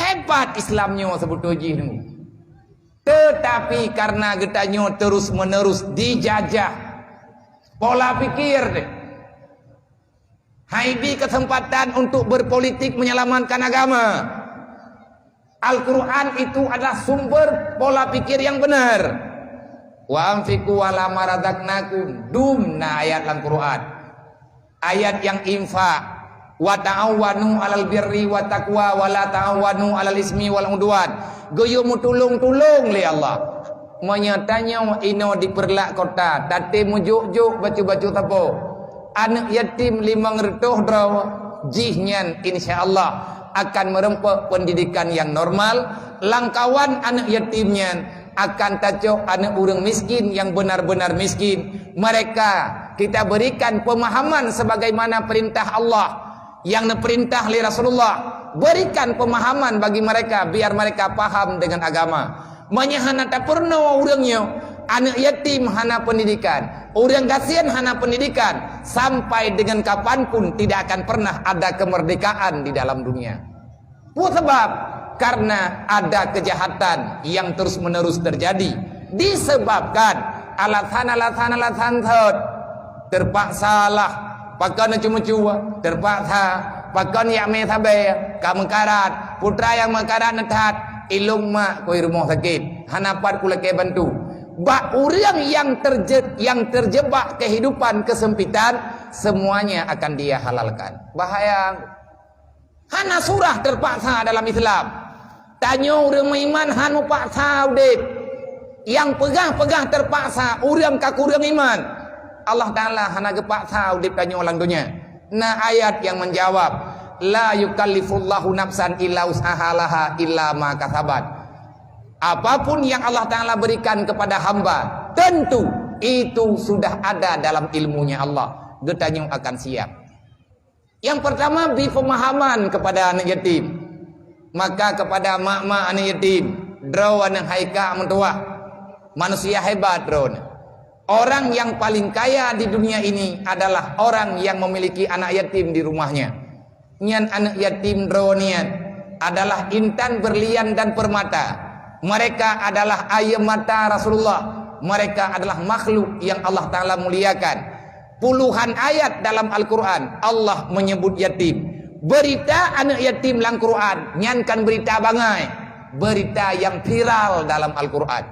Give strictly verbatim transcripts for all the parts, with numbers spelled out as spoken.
Hebat Islam nyoe seubeutôi jih nyoe. Tetapi karena geutanyoe terus-menerus dijajah pola pikir deh. Hai bi kesempatan untuk berpolitik menyelamatkan agama. Al-Quran itu adalah sumber pola pikir yang benar. Wa anfiqu ala ma razaqnakum. Dum na ayat lam Quran. Ayat yang infak. Wa ta'awanu alal birri wa taqwa wa la ta'awanu alal ismi wal udwan. Geuyue meutulông-tulông lé Allah. Meunyoe tanyoe inoe di Peureulak Kota, taté meujok-jok bacut-bacut sapo, aneuëk yatim limong reutôh droe, jih nyan insya Allah akan meureumpok pendidikan yang normal, lam kawan aneuëk yatim nyan akan tacok aneuëk ureuëng miskin yang benar-benar miskin. Mereka kita berikan pemahaman sebagaimana perintah Allah yang neupeurintah lé Rasulullah. Berikan pemahaman bagi mereka biar mereka paham dengan agama. Meunyoe hana tapeurunoe ureuëng nyoe, aneuëk yatim hana pendidikan, ureuëng gasien hana pendidikan, sampai dengan kapan pun tidak akan pernah ada kemerdekaan di dalam dunia. Peue sabab? Karena ada kejahatan yang terus-menerus terjadi disebabkan alasan-alasan-alasan thot. Terpaksalah, pakon cucu-cucu, terpaksa, pakon yak mé sabe, ka meukarat, putra nyang meukarat neuthat, ilong mak koi rumoh sakit, hana pat kulakée bantu. Bak ureuëng yang terje-, yang terjebak kehidupan kesempitan, semuanya akan dia halalkan. Bahaya. Hana surah terpaksa dalam Islam. Tanyoe ureuëng meuiman han meupaksa udeb. Nyang peugah-peugah terpaksa ureuëng ka kureueng iman. Allah Taala hana geupaksa udeb tanyoe lam donya. Na ayat yang menjawab, "La yukallifullahu nafsan illa wus'aha laha illa ma kasabat." Apapun yang Allah Taala berikan kepada hamba, tentu itu sudah ada dalam ilmunya Allah. Geutanyoe akan siap. Yang pertama, beri pemahaman kepada anak yatim. Maka kepada mak-mak anak yatim, droe aneuk hai kak meutuwah, manusia hebat droe. Orang yang paling kaya di dunia ini adalah orang yang memiliki anak yatim di rumahnya. Nyan aneuk yatim droe nyan adalah intan, berlian, dan permata. Mereka adalah air mata Rasulullah. Mereka adalah makhluk yang Allah Taala muliakan. Puluhan ayat dalam Al-Quran Allah menyebut yatim. Berita aneuk yatim lam Quran nyan kan berita bangai, berita yang viral dalam Al-Quran.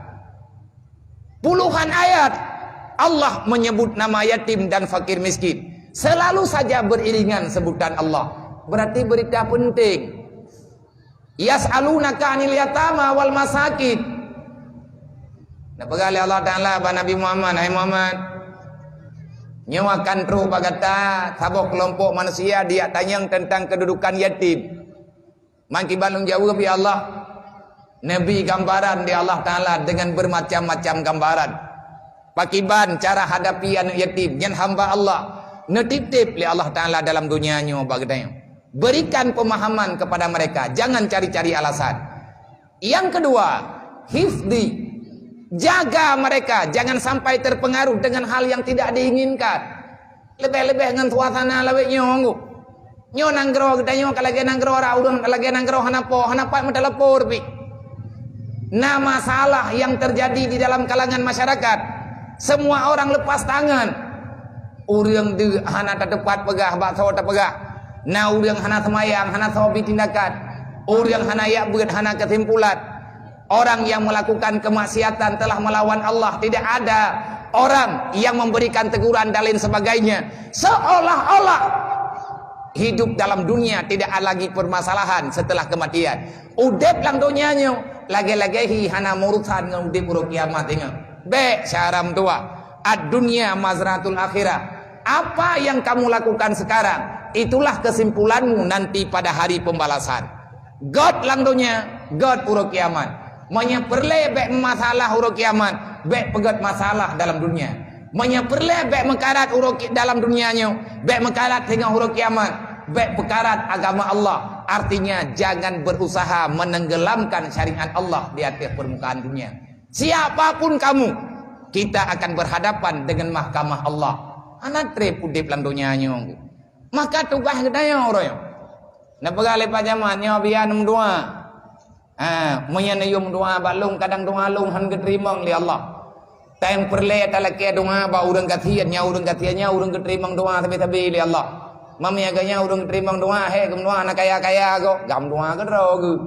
Puluhan ayat Allah menyebut nama yatim dan fakir miskin. Selalu saja beriringan sebutan Allah. Berarti berita penting. "Yas'alunaka 'anil yatama wal masakin." Neupeugah lé Allah Taala bak Nabi Muhammad, "Hai Muhammad, nyoe akan trok bak gata saboh keulompok manusia dijak tanyong teuntang keududukan yatim." Mangkiban lôn jaweueb, ya Allah, neubri gambaran di Allah Taala dengan bermacam-macam gambaran. Pakiban cara hadapi aneuk yatim, nyan hamba Allah, neutieb-tieb lé Allah Taala dalam donya nyoe bak geutanyoe. Berikan pemahaman kepada mereka, jangan cari-cari alasan. Yang kedua, hifdi. Jaga mereka, jangan sampai terpengaruh dengan hal yang tidak diinginkan. Leubeh-leubeh ngon suasana lawét nyoe, nyoe nanggroe geutanyoe ka lagée nanggroe rot ureuëng, ka lagée nanggroe hana po, hana pat meuteuleupo pih. Na masalah yang terjadi di dalam kalangan masyarakat, semua orang lepas tangan. Ureuëng deuek hana tateupat peugah bak soe tapeugah. Na ureuëng hana seumayang, hana soe bi tindakan. Ureuëng hana yak beuet, hana keusimpulan. Orang yang melakukan kemaksiatan telah melawan Allah. Tidak ada orang yang memberikan teguran dan lain sebagainya. Seolah-olah hidup dalam dunia tidak ada lagi permasalahan setelah kematian. Udeb lam donya nyoe lagée-lagée hi, hana meurusan ngon udeb uroe kiamat ingat. Bék syaram dua. Ad-dunya mazratul akhirah. Apa yang kamu lakukan sekarang, itulah kesimpulanmu nanti pada hari pembalasan. Göt lam donya, göt uroe kiamat. Meunyoe peureulée bék masalah uroe kiamat, bék peugöt masalah dalam dunia. Meunyoe peureulée bék meukarat uroe ki-, dalam dunia nyoe, bék meukarat singoh uroe kiamat, bék peukarat agama Allah. Artinya, jangan berusaha menenggelamkan syariat Allah di atas permukaan dunia. Siapapun kamu, kita akan berhadapan dengan mahkamah Allah. Hana treb udeb lam donya nyoe. Maka tugaih geutanyoe uroe nyoe. Neupeugah lé Pak Camat nyoe biar neumeudoa. Ha, meunyoe neuyue meudoa bak lôn, kadang doa lôn hán geuteurimong lé Allah. Tang peureulée talakée doa bak ureuëng gasien, nyan ureuëng gasien nyan ureuëng geuteurimong doa sabe-sabe lé Allah. Mami agak nyan ureuëng geuteurimong doa, he geumeudoa na kaya-kaya go, gam doa keudroe geuh.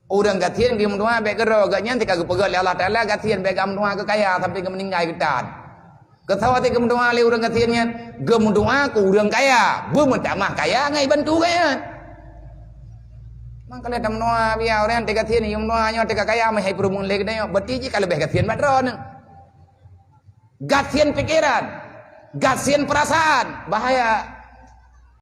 Ureuëng gasien geumeudoa bék keudroe, geuh nyan tika geupeugah lé Allah Taala gasien bék gam doa keu kaya sampai geumeuninggai geutan. Keusawa teuk geumeudoa lé ureuëng gasien nyan, geumeudoa keu ureuëng kaya, beumeutamah kaya ngai bantu gaya. Mangkalée tameudoa biya ureuëng teugasien, nyang meudoa nyoe teuka kaya meuhai peurumoh lé geutanyoe, berarti jih ka leubeh gasien bak droeneuh. Gasien pikiran, gasien perasaan, bahaya.